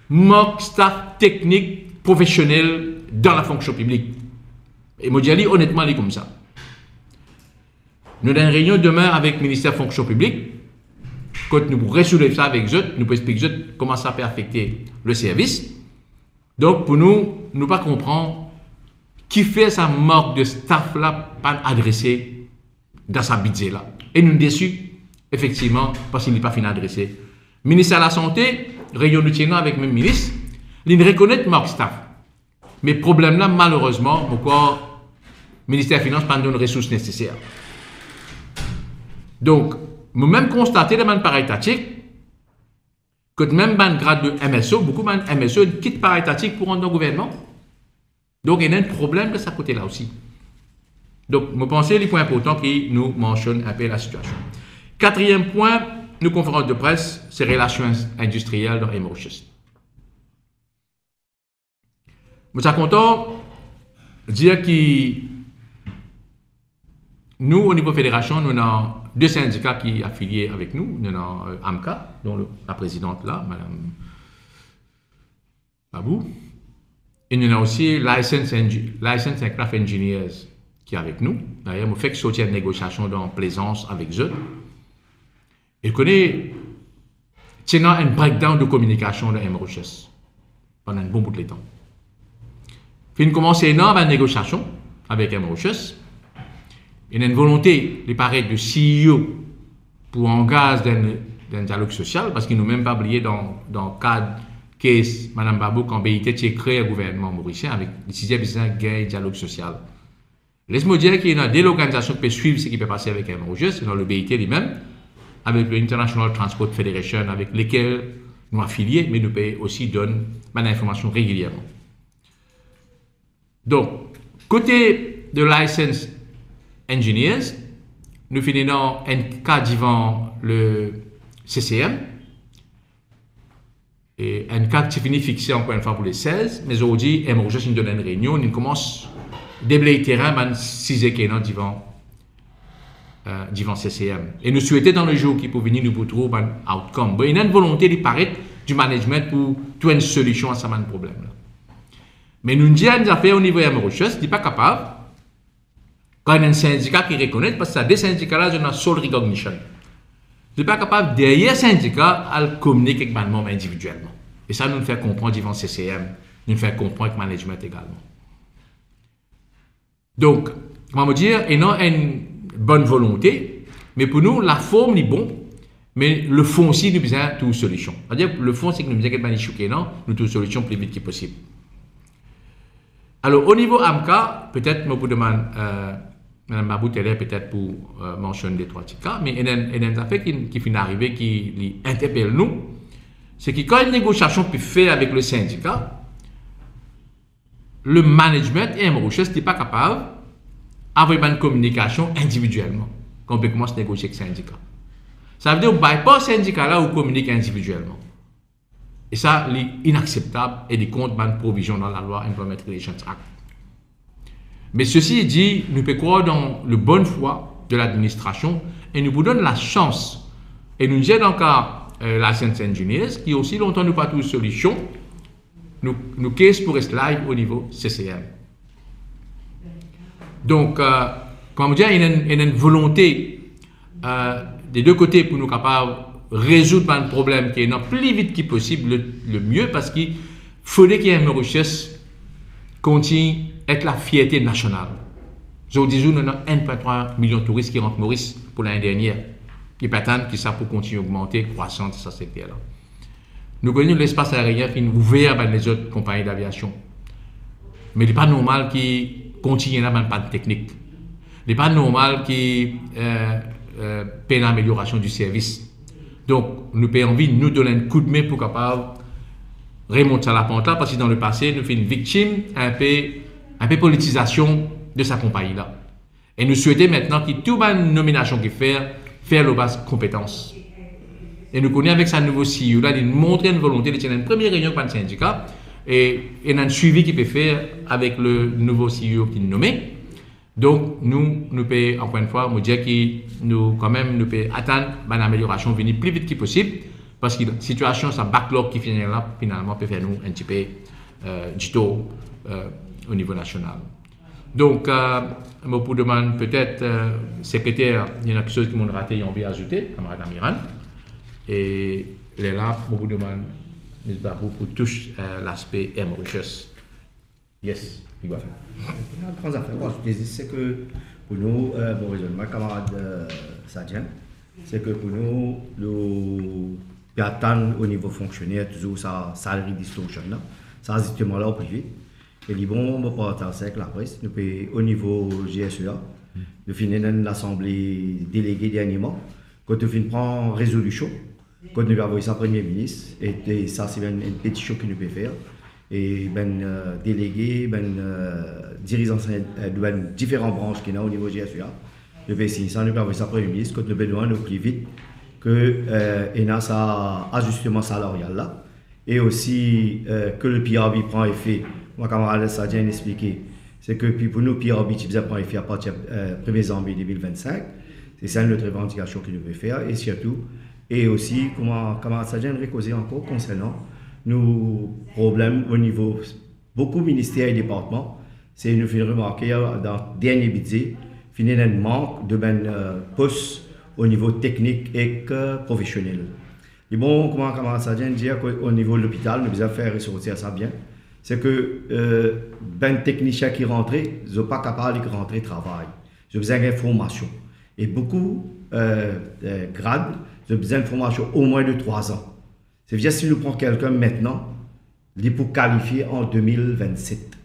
Mank staff teknik profesionel dan lafonksion piblik. E mo dir li onetman, li koumsa. Nou ena enn reynion demin avek Minister Fonksion Piblik, kot nou pou resoulev sa avek zot, nou pou explik zot kouma sa pe afekte leservis. Donk, pou nou, nou pa konpran kifer sa mank de staff la pa'nn adrese dan sa bidze la. E nou desi, efektivman, parski li pa finn adrese. Minister Lasante, reynion nou ti ena avek mem minis, li'nn rekonet mank staff. Me problem la, malerezman, mo krwar Minister Finans pa'nn donn resours neseser. Donk, mo mem konstate dan bann parey tatik, kot mem bann grad de M S O, boukou bann M S O kit parey tatik pou rant dan gouvernman. Donk, ena enn problem de sa kote la osi. Donk, mo panse li pou inportan ki nou mansionn inpe lasitiasion. Katriem pwin, nou konferans de pres, se relasion indistriel dan Air Mauritius. Mo ti a kontan dir ki nou, o nivo federasion, nou ena de sindika ki afilie avek nou. Nou ena, euh, AMCA, dont le, la prezidant la, Madam Babou. E nou ena osi License Engi-, License Aircraft Engineers ki avek nou. Dayer, mo fek sorti enn negosiasion dan Plaisance avek zot. E kone, ti ena enn breakdown de kominikasion dan Air Mauritius pandan enn bon bout letan. Finn koumans ena bann negosiasion avek Air Mauritius. Ena enn volonte, li paret, de C E O pou angaz dan, dan dialog sosial, parski nou mem pa bliye dan, dan kad kes Madam Babou, kan B I T ti kre gouvernman morisien avek, li ti dir bizin gagn dialog sosial. Les mo dir ki ena de lorganizasion ki pe swiv seki pe pase avek Air Mauritius, ena le B I T limem, avek le International Transport Federation, avek lekel nou afilie, me nou pe osi donn bann informasion regilierman. Donk, kote de License Engineers, nou finn ena enn ka divan le C C M, e enn ka ki ti fini fixe ankor enn fwa pou le sez, me zordi, Air Mauritius inn donn enn reynion, inn koumans debley terin bann size ki ena divan, euh, divan C C M. E nou swete dan le zour ki pou vini, nou pou trouv bann outcome. Bon, ena enn volonte, li paret, di management pou trouv enn solision a sa bann problem la. Me nou dir enn zafer o nivo Air Mauritius, li pa kapav, kan enn sindika ki rekonet, parski sa de sindika la, zot ena sole recognition. Li pa kapav deryer sindika al kominike ek bann manm individielman. E sa, nou fer konpran divan C C M, nou fer konpran ek management egalman. Donk, kouma mo dir, ena enn bonn volonte, me pou nou, laform li bon, me le fon osi, nou bizin trouv solision. Savedir, le fon, seki nou bizin get bann issue ki ena, nou trouv solision pli vit ki posib. Alor, o nivo AMCA, petet mo pou demann, euh, Madam Babou taler petet pou, euh, mansionn de trwa ti ka, me ena, ena enn zafer ki, ki finn arive, ki li interpel nou, seki kan enn negosiasion pe fer avek le sindika, le management Air Mauritius, li pa kapav avoy bann kominikasion individielman kan ou pe koumans negosie ek sindika. Savedir, ou bypass sindika la, ou kominik individielman. E sa, li inakseptab e li kont bann provizion dan lalwa Employment Relations Act. Me sesi di, nou pe krwar dan le bonn fwa de ladministrasion e nou pou donn lasans. E nou dir dan ka, euh, License Engineers, ki osi lontan nou pa trouv solision, nou, nou case pou res live o nivo C C M. Donk, euh, kouma mo dir, ena enn, ena enn volonte, euh, de de kote pou nou kapav rezoud bann problem ki ena pli vit ki posib, le, le mie, parski fode ki Air Mauritius kontign et lafierte nasional. Zordi zour, nou ena enn pwin trwa milion touris ki rant Moris pou lane dernier. Li pe atann ki sa pou kontign ogmante krwasans sa sekter la. Nou kone lespas aerien finn ouver a bann lezot konpagni daviasion. Me li pa normal ki kontign ena bann pann teknik. Li pa normal ki, euh, euh, pena ameliorasion di servis. Donk, nou pe anvi, nou, donn enn koudme pou kapav remont sa lapant la, parski dan lepase, nou finn viktim inpe, inpe politizasion de sa konpagni la. E nou swete aster ki tou bann nominasion ki fer, fer lor baz konpetans. E nou kone avek sa nouvo C E O la, li montre enn volonte, li ti ena enn premie reynion avek bann sindika, e, e ena enn swivi ki pe fer avek le nouvo C E O ki nome. Donk, nou, nou pe, ankor enn fwa, mo dir ki nou, kanmem, nou pe atann bann ameliorasion vini pli vit ki posib, parski sitiasion sa backlog ki finn la, finalman, pe fer nou enn tipe, eh, ditor, eh, o nivo nasional. Donk, eh, mo pou demann petet, eh, sekreter, ena kiksoz ki mo'nn rate, li anvi azoute, kamarad Amiran. E lerla, mo pou demann Miss Babou pou tous, eh, laspe M R H S. Yes, Igor. Gran zafer, bon, se ki pou nou, eh, bon, rezonnman, kamarad, eh, Sadien, se ki pou nou, nou pe atann o nivo fonksioner, touzour sa salary distortion la, sa zisteman la o pli vit. E li bon, mo partaz sa avek lapres, nou pe, o nivo G S E A, nou finn ena enn lasanble delege dernieman, kot nou finn pran rezolision, kot nou pe avoy sa Premie Minis, e, e sa se enn, enn petision ki nou pe fer, e bann, eh, delege, bann, eh, dirizan, eh, de bann diferan brans ki ena o nivo G S E A, nou pe sign sa, nou pe avoy sa Premie Minis, kot nou pe demann o pli vit ki, eh, ena sa azisteman salaryal la, e osi, eh, ki le P R B pran efe, kouma kamarad Sadien inn explike, se ki pou nou P R B ti bizin pran efe apartir, eh, premie zanvie de mil vennsink. Se sa enn lot revandikasion ki nou pe fer, e sirtou, e osi, kouma kamarad Sadien inn rekoze ankor konsernan nou problem o nivo boukou minister e departman, se nou finn remarke, eh, dan dernie bidze, finn ena enn mank de bann, eh, pos o nivo teknik ek, eh, profesionel. E bon, kouma kamarad Sadien dir, ki o nivo lopital, nou bizin fer resorti sa bien, se ki, eh, bann teknisien ki rantre, zot pa kapav rantre travay. Zot bizin gagn formasion. E boukou, eh, eh, grad, zot bizin formasion omwin de trwa zan. Savedir si nou pran kelkenn aster, li pou kalifie an de mil vennset.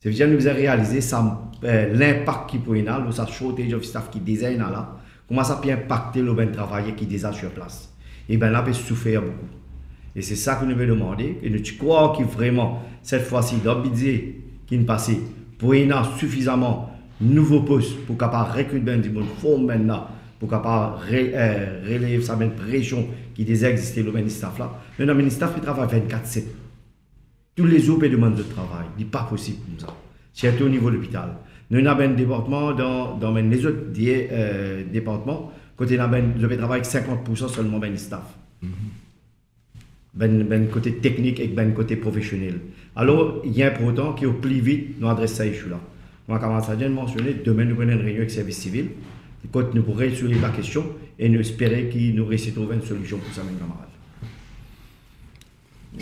Savedir nou bizin realize sa, eh, linpak ki pou ena lor sa shortage of staff ki deza ena la, kouma sa pe inpakte lor bann travayer ki deza sir plas. E bann la pe soufer boukou. E se sa ki nou pe demande, e nou ti krwar ki vreman, set fwa si, dan bidze ki'nn pase, pou ena sifizaman nouvo pos pou kapav rekrit bann dimoun, form bann la, pou kapav re-, eh, relev sa bann presion ki deza existe lor bann staff la. Nou ena bann staff ki travay vennkat set. Toulezour pe demann zot travay, li pa posib koumsa. Sirtou o nivo lopital. Nou ena bann departman dan, dan bann lezot de-, eh, departman, kot ena bann, zot pe travay ek sinkant poursan selman bann staff. Bann, bann kote teknik ek bann kote profesionel. Alor, li inportan ki o pli vit nou adres sa issue la. Kouma kamarad Sadien mansione, demin nou pou ena enn reynion ek servis sivil, kot nou pou resoulv la kestion e nou espere ki nou resi trouv enn solision pou sa, bann kamarad.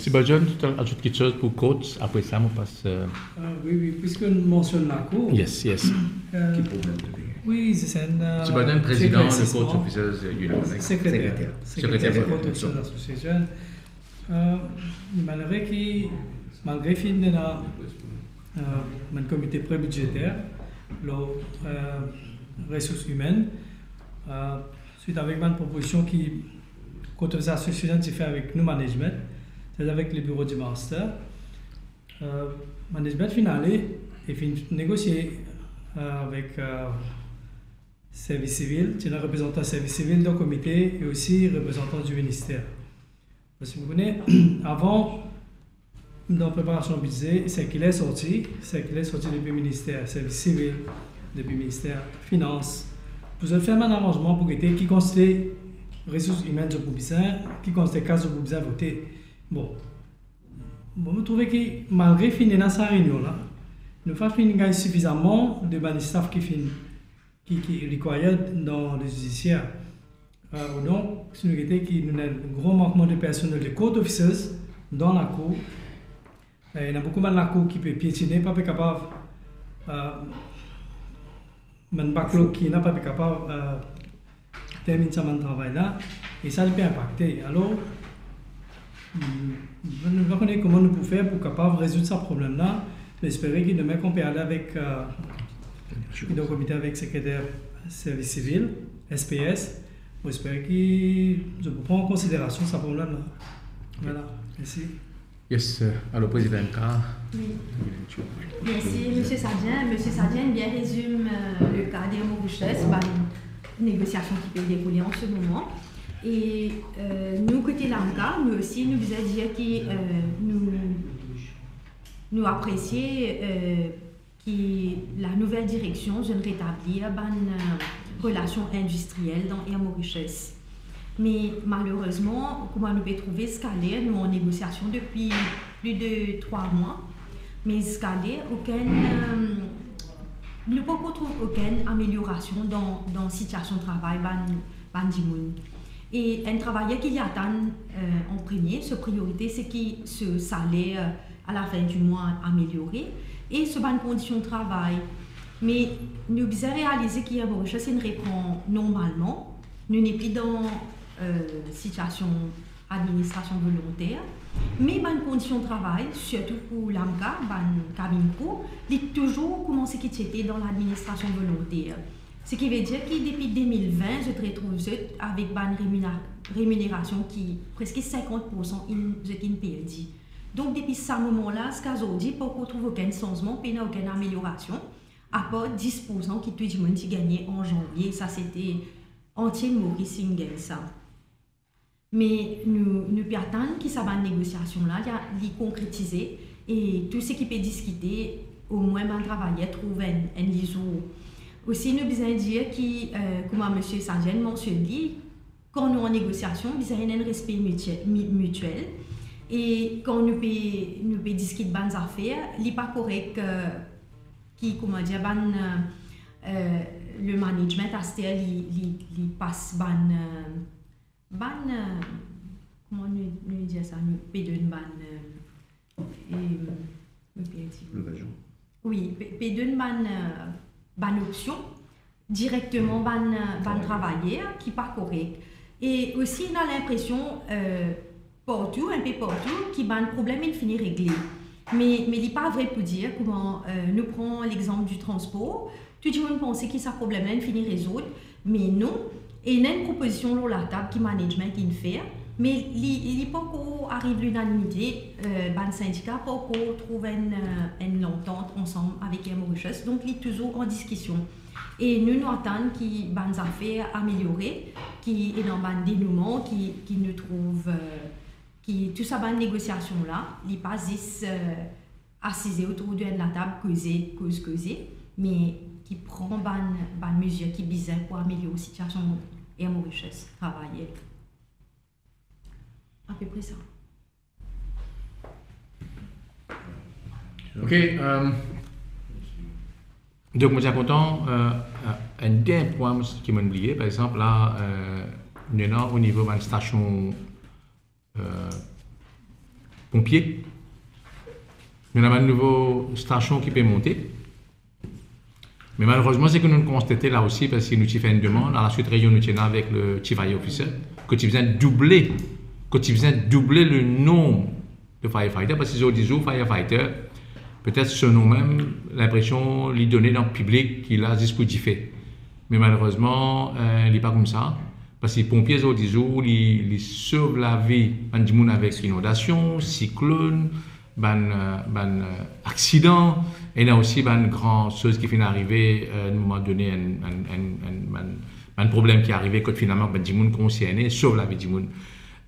Si Bajan, tu azout kiksoz pou courts, apre sa, nou pas, eh, Ah, wi, wi, piski nou mansionn lakour. Yes, yes. Eh, Ki problem to pe gagn? Wi, se enn, eh, Si Bajan, ti prezidan de eklersisman. Courts Officers Union, right? Sekreter. Sekreter. Sekreter, Sekreter Courts Officers Association. Eh, li malere ki, malgre finn ena, eh, bann komite pre-bidzeter, lor, eh, resours imenn, eh, swit avek bann propozision ki Courts Officers Association ti fer avek nou management, setadir avek le biro di master. Eh, management finn ale e finn negosie, eh, avek, eh, servis sivil, ti ena reprezantan servis sivil dan komite e osi reprezantan di minister. Parski, vous connaissez, avan, dan preparasion bidze, sirkiler sorti, sirkiler sorti depi minister servis sivil, depi minister finans, pou zot fer bann aranzman pou gete ki kantite resours imenn zot pou bizin, ki kantite kas zot pou bizin vote. Bon, bon, mo trouve ki malgre finn ena sa reynion la, nou pa finn gagn sifizaman de bann staff ki finn ki, ki required dan le zidisier. Eh, donk, si nou gete ki nou ena enn gro mankman de personel de court officers dan lakour, eh, ena boukou bann lakour ki pe pietine, pa pe kapav, eh, bann backlog ki ena pa pe kapav, eh, terminn sa bann travay la, e sa li pe inpakte. Alor, mm, nou pa kone kouma nou pou fer pou kapav rezoud sa problem la. Nou espere ki demin kan nou pe ale avek, eh, dan komite avek sekreter servis sivil, S P S, Mo espere ki zot pou pran an konsiderasion sa problem la. Vwala, mersi. Yes, euh, alor, Prezidan M K. Wi. Mersi, Misie Sadien. Misie Sadien bien rezime, euh, le ka Air Mauritius, bann negosiasion ki pe deroule an se moman. E, euh, nou, kote Lamka, nou osi, nou bizin dir ki, euh, nou, nou apresie, euh, ki la nouvel direksion zot inn retablir bann, euh, relasion indistriel dan Air Mauritius. Me malerezman, kouma nou pe trouve, ziska ler nou an negosiasion depi plis de trwa mwa, me ziska ler okenn, euh, nou pa'kor trouv okenn ameliorasion dan, dan sitiasion travay bann, bann dimoun. E enn travayer ki li atann, euh, an premie, so priorite se ki so saler, euh, a la fin di mwa ameliore, e so bann kondision travay. Me nou bizin realize ki Air Mauritius inn repran normalman, nou nepli dan, euh, sitiasion administrasion volonter, me bann kondision travay, sirtou pou Lamka, bann cabin crew, li touzour kouma seki ti ete dan ladministrasion volonter. Seki ve dir ki depi de mil vin, zot retrouv zot avek bann remina-, reminerasion ki preske sinkant poursan inn, zot inn perdi. Donk, depi sa moman la ziska zordi, pa'kor trouv okenn sanzman, pena okenn ameliorasion, apar dis poursan ki tou dimoun ti gagne an zanvie, sa sete antie Maurice inn gagn sa. Me nou, nou pe atann ki sa bann negosiasion la, li, li konkretize, e tou seki pe diskite, omwin bann travayer trouv enn, enn lizour. Osi, nou bizin dir ki, euh, kouma Misie Sadien mansionn li, kan nou an negosiasion, bizin ena enn respe mitie-, mi-, mitiel. E kan nou pe, nou pe diskit bann zafer, li pa korek, euh, ki, kouma dir, bann, euh, euh, le management aster li, li, li pas bann, euh, bann, euh, kouma nou, nou dir sa, nou pe donn bann, euh, e, mo perdi. Lokazion. Wi, pe, pe donn bann, euh, bann opsion direkteman bann, euh, bann travayer ki pa korek. E osi, nou ena linpresion, euh, partou, inpe partou, ki bann problem inn fini regle. Me, me li pa vre pou dir kouma, euh, nou pran lexanp di transpor, tou dimoun panse ki sa problem la inn fini rezord, me non. E ena enn propozision lor latab ki management inn fer, me li, li pankor ariv linanimite, euh, bann sindika pankor trouv enn, euh, enn lantant ansam avek Air Mauritius, donk li touzour an diskision. E nou, nou atann ki bann zafer ameliore, ki ena bann denouman, ki, ki nou trouv, euh, ki tou sa bann negosiasion la, li pa zis, euh, asize otour di enn latab, koze, koz, koze, me ki pran bann, bann mezir ki bizin pou amelior sitiasion Air Mauritius, travayer. Apepre sa. Ok, euh, donk, mo ti kontan, euh, euh, enn dernie pwin ki mo'nn bliye, par exanp, la, euh, nou ena o nivo bann stasion, euh, ponpie. Nou ena bann nouvo stasion ki pe monte. Me malerezman, seki nou konstate la osi, parski nou ti fer enn demann, a lasuit reynion nou ti ena avek le Chief Fire Officer, ki ti bizin double, ki ti bizin double le nonb de firefighter, parski zordi zour, firefighter, petet so nom mem, linpresion li done dan piblik ki la zis pou dife. Me malerezman, euh, li pa koumsa. Parski ponpie zordi zour, li, li sov lavi bann dimoun avek inondasion, siklonn, bann, euh, bann, euh, aksidan, ena osi bann gran soz ki finn arive, euh, enn moman done, enn, enn, enn, enn, bann, bann problem ki arive kot finalman bann dimoun konserne, sov lavi dimoun.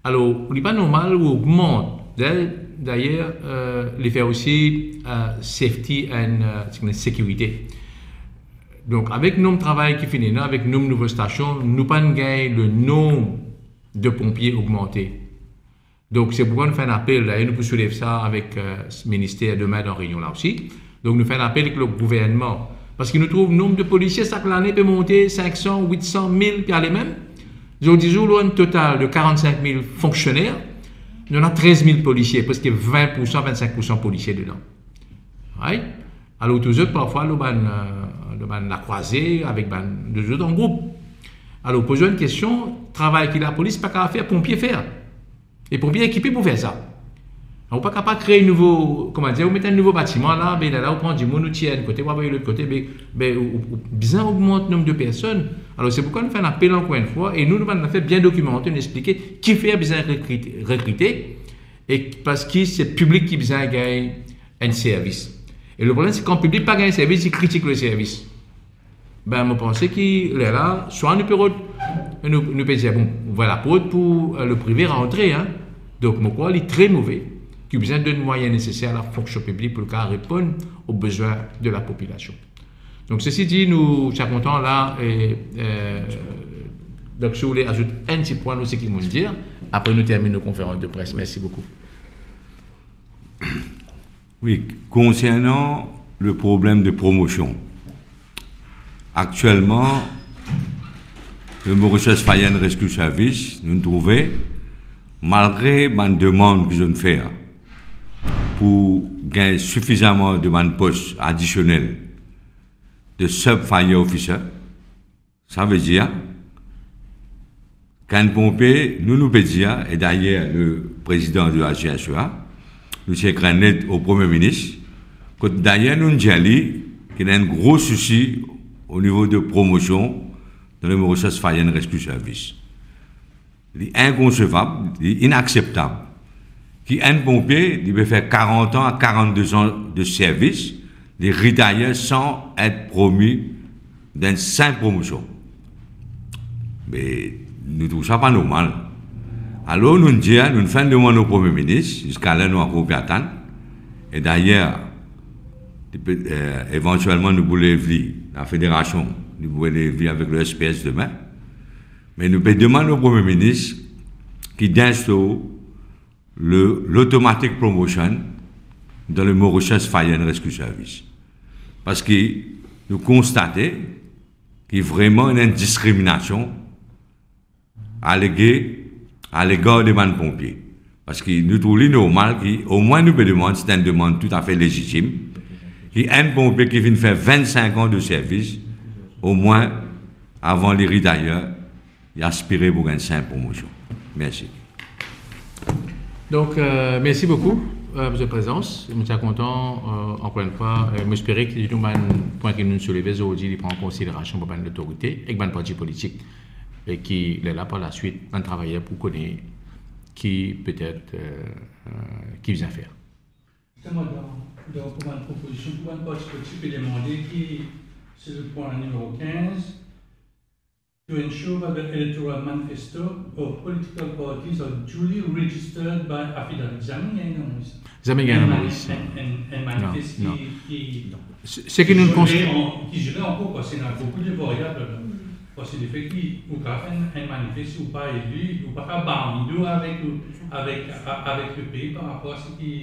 Alor, li pa normal ou ogmant. Dayer, dayer, euh, li fer osi, euh, safety and, euh, sekirite. Donk, avek nonb travay ki finn ena, avek nonb nouvo stasion, nou pa'nn gagn le nonb de ponpie ogmante. Donk, se poukwa nou fer enn apel, dayer nou pou soulev sa avek, euh, minister demin dan reynion la osi. Donk, nou fer enn apel avek le gouvernman. Parski nou trouv nonb de polisie sak lane pe monte sink san, wit san, mil, pe ale mem. Zordi zour, lor enn total de karannsink mil fonksioner, nou ena trez mil polisie, preske vin poursan, vinn-sink poursan polisie dedan. Right? Alor, tou zot parfwa lor bann, euh, lor bann lakrwaze avek bann, de zot an group. Alor, poz enn kestion, travay ki lapolis pa kapav fer, ponpie fer. E ponpie ekipe pou fer sa. Ou pa kapav kree nouvo, kouma dir, ou met enn nouvo batiman la, be lerla ou pran dimoun, ou tir enn kote, ou avoy lot kote, be, be ou, ou, ou bizin ogmant nonb de personn. Alor, se poukwa nou fer enn apel ankor enn fwa, e nou, nou bann zafer bien dokimante, nou explike kifer bizin rekrite, rekrite, e parski se piblik ki bizin gagn enn servis. E le problem, se kan piblik pa gagn servis, li kritik le servis. Ben, mo panse ki lerla, swa nou pe rod-, nou, nou pe dir, bon, ouver laport pou, euh, le prive rantre, hein. Donk, mo krwar li tre move, ki bizin donn mwayin neseser a la fonksion piblik pou li kapav reponn o bezwin de la popilasion. Donk, sesi di, nou ti a kontan la, e, euh, donk, si ou le azout enn ti pwin lor seki mo'nn dir, apre nou terminn nou konferans de pres. Mersi boukou. Wi, konsernan le problem de promosion, aktielman, le Mauritius Fire and Rescue Service, nou trouve, malgre bann demann ki zot fer pou gagn sifizaman de bann pos adisionel de sub fire officer, savedir, kan enn ponpie, nou, nou pe dir, e dayer le prezidan de la G S E A, nou ti ekrir enn let o Premie Minis, kot dayer nou dir li ki ena enn gro sousi o nivo de promosion dan le Mauritius Fire and Rescue Service. Li inkonsevab, li inakseptab ki enn ponpie, li pe fer karant an a karant-de an de servis, li retire san et promi dan enn sinp promosion. Me nou trouv sa pa normal. Alor, nou dir, nou fer enn demann o Premie Minis, ziska la nou ankor pe atann. E dayer, li pe, eh, evantielman, nou pou lev li, la federasion, nou pou lev li avek le S P S demin. Me nou pe demann o Premie Minis ki instor le, l'automatic promotion dan le Mauritius Fire and Rescue Service. Parski nou konstate ki vreman ena enn diskriminasion alege, alegar de bann ponpie. Parski nou trouv li normal ki, omwin nou pe demann, se enn demann toutafe lezitim, ki enn ponpie ki finn fer vinn-sink an de servis, omwin avan li retire, li aspire pou gagn sinp promosion. Mersi. Donk, euh, mersi boukou, euh, pou zot prezans. Mo ti a kontan, euh, ankor enn fwa, euh, mo espere ki tou bann pwin ki nou souleve zordi, li pran konsiderasion par bann lotorite ek bann parti politik, e ki lerla par laswit bann travayer pou kone ki petet, euh, euh, ki bizin fer. Zisteman, dan, dan kouma propozision pou bann parti politik, pe demande ki, se le pwin nimero kinz, to ensure that the electoral manifesto of political parties are duly registered by affidavit. Zame gagn dan Moris. Zame gagn dan Moris. Enn mani-, enn, enn, enn manifes ki, ki, seki nou konstate, ki zere ankor, parski ena boukou de variab ladan. Parski lefet ki ou kapav fer enn, enn manifes, ou pa eli, ou pa kapav barmidou avek, avek, avek lepei par rapor a seki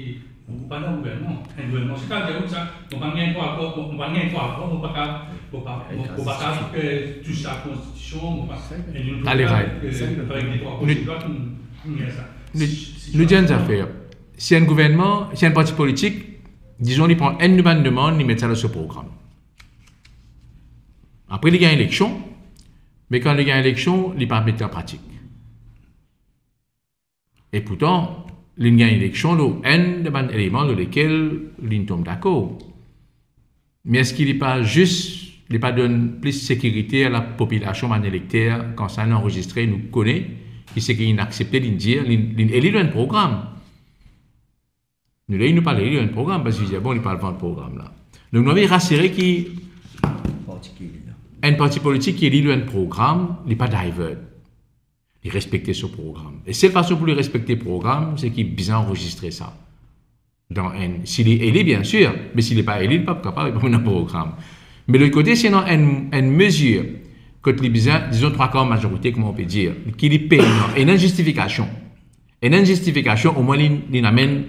Ou pa dan gouvernman. Enn gouvernman, se kapav dir ou sa, mo pa gagn twa akor, mo, mo pa gagn twa akor, mo pa kapav, mo, mo pa kapav, euh, touch lakonstitision, mo pa, e nou, ale, avek, euh, avek de trwa proze de lwa, nou, nou gagn sa. Nou, si, si nou dir enn zafer. Si enn gouvernman, si enn parti politik, dizon, li pran enn nou bann demann, li met sa dan so program. Apre, li gagn eleksion, me kan li gagn eleksion, li pa met an pratik. E pourtan, li gagn eleksion lor enn de bann eleman lor lekel li tom dakor. Me eski li pa zis, li pa donn plis sekirite a lapopilasion, bann elekter, kan sa inn anrezistre, nou kone ki seki inn aksepte, li dir, li, li eli lor enn program. Nou, li, nou pa eli lor enn program, parski li dir, bon, li pa vant program la. Donk, nou anvi rasire ki enn parti politik ki eli lor enn program, li pa divert. Li respekte so program. E sel fason pou li respekte program, se ki bizin anrezistre sa. Dan enn, si li eli, biensir, me si li pa eli, li pa kapav, li pa pou ena program. Me lot kote, si ena enn, enn mezir kot li bizin, dizon, trwa kar mazorite, kouma ou pe dir, ki li pe ena, ena enn zistifikasion. Ena enn zistifikasion, omwin li, li amenn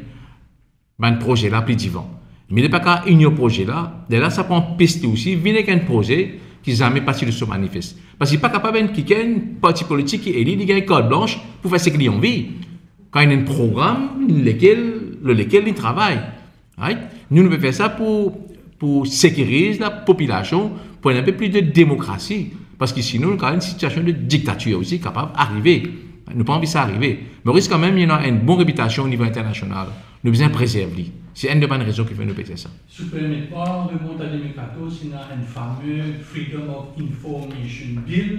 bann proze la pli divan. Me li pa kapav ignor proze la, lerla sa pou anpes li osi vinn ek enn proze ki zame pa ti lor so manifes. Parski pa kapav enn kikenn parti politik ki eli, li gagn kart blans pou fer seki li anvi. Kan ena enn program lekel, lor lekel li travay. Right? Nou, nou pe fer sa pou, pou sekiriz lapopilasion, pou ena enn pe plis de demokrasi. Parski sinon, nou kapav enn sitiasion de diktatir osi kapav arive. Nou pa anvi sa arive. Moris kanmem, li ena enn bon repitasion o nivo internasional. Nou bizin prezerv li. Se enn de bann rezon ki fer nou pe dir sa. Si ou permet mwa, remont a de mil katorz, ena enn fame Freedom of Information Bill.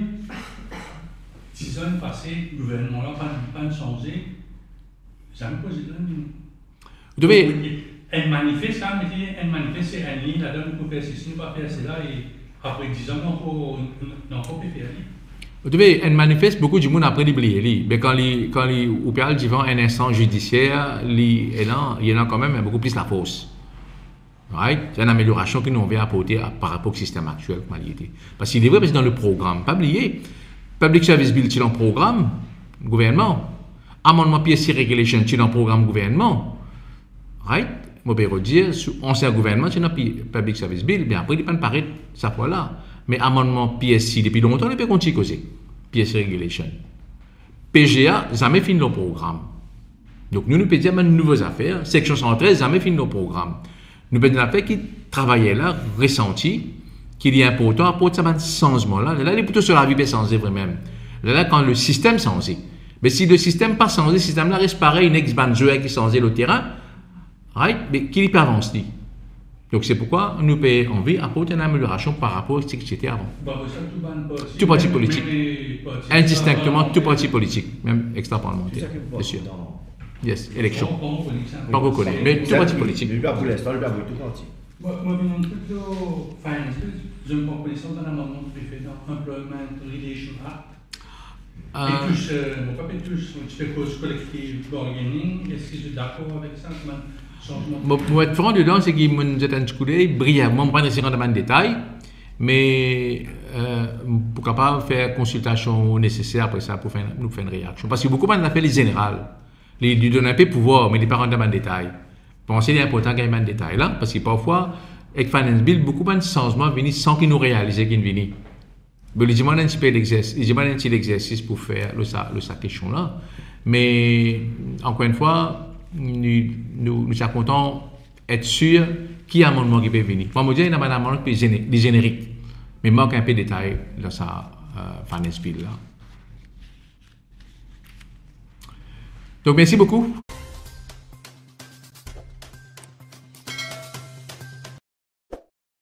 Dizan pase, gouvernman la pa'nn, pa'nn sanze. Zame koze la, nou. Ou trouve? Enn manifes la, mete enn manifes, se enn lign ladan, nou pou fer sesi, nou pa fer sela, e apre dizan, nou ankor, nou ankor pe fer li. Ou trouve, enn manifes, boukou dimoun apre li bliye li. Me kan li, kan li, ou pe al devan enn instans zidisier, li ena, li ena kanmem boukou plis lafors. Right? Se enn ameliorasion ki nou anvi aporte a, par rapor ek sistem aktiel, kouma li ete. Parski li vre, parski dan le program, pa bliye, Public Service Bill ti dan program gouvernman, amannman P S C Regulation ti dan program gouvernman, right? Mo pe redir, sou ansien gouvernman, ti ena pi-, Public Service Bill, me apre, li pa'nn paret sa fwa la. Me amannman P S C, depi lontan, li pe kontign koze P S C Regulation. P G A, zame finn lor program. Donk, nou, nou pe dir bann nouvo zafer, seksion san trez, zame finn lor program. Nou pe dir zafer ki travayer la resanti ki li inportan aport sa bann sanzman la. Lerla, li pou tou so lavi pe sanze vremem. Lerla, kan le sistem sanze. Me si le sistem pa sanze, sistem la res parey, nek bann zwer ki sanze lor terin, right? Me ki li pe avans li? Donk, se poukwa nou pe anvi aport enn ameliorasion par rapor ek seki ti ete avan. Tou parti politik. Indistinkteman, tou parti politik, mem extra parlementer, bien sir. Yes, eleksion. Pa ankor kone, me tou parti politik. Li pa pou linstan, li pa pou tou parti. Mwa, mwa, vinn enn pti pe finance, zot pran konesans dan lamannman ki pe fer dan Employment Relation Act. E tous, euh, mo pa pe tous, enn pti pe koz collective bargaining, eski zot dakor avek sa, kouma sanzman? Bon, pou et fran dedan, seki monn zet enn ti koudey, brievman, mo pa res rant dan bann detay, me, euh, pou kapav fer konsiltasion neseser apre sa pou fer, nou fer enn reaksion. Parski boukou bann zafer, li zeneral. Li, li donn enpe pouvwar, me li pa rant dan bann detay. Panse li inportan gagn bann detay la, parski parfwa, ek Finance Bill, boukou bann sanzman vini san ki nou realize ki'nn vini. Bon, li dimann enn ti pe lexers-, li dimann enn ti lexersis pou fer lor sa, lor sa kestion la. Me, ankor enn fwa, nou, nou, nou ti a kontan et sir ki amannman ki pe vini. Mwa, mo dir, ena bann amannman ki pe zene-, li zenerik. Me mank enpe detay dan sa, euh, Finance Bill la. Donk, mersi boukou.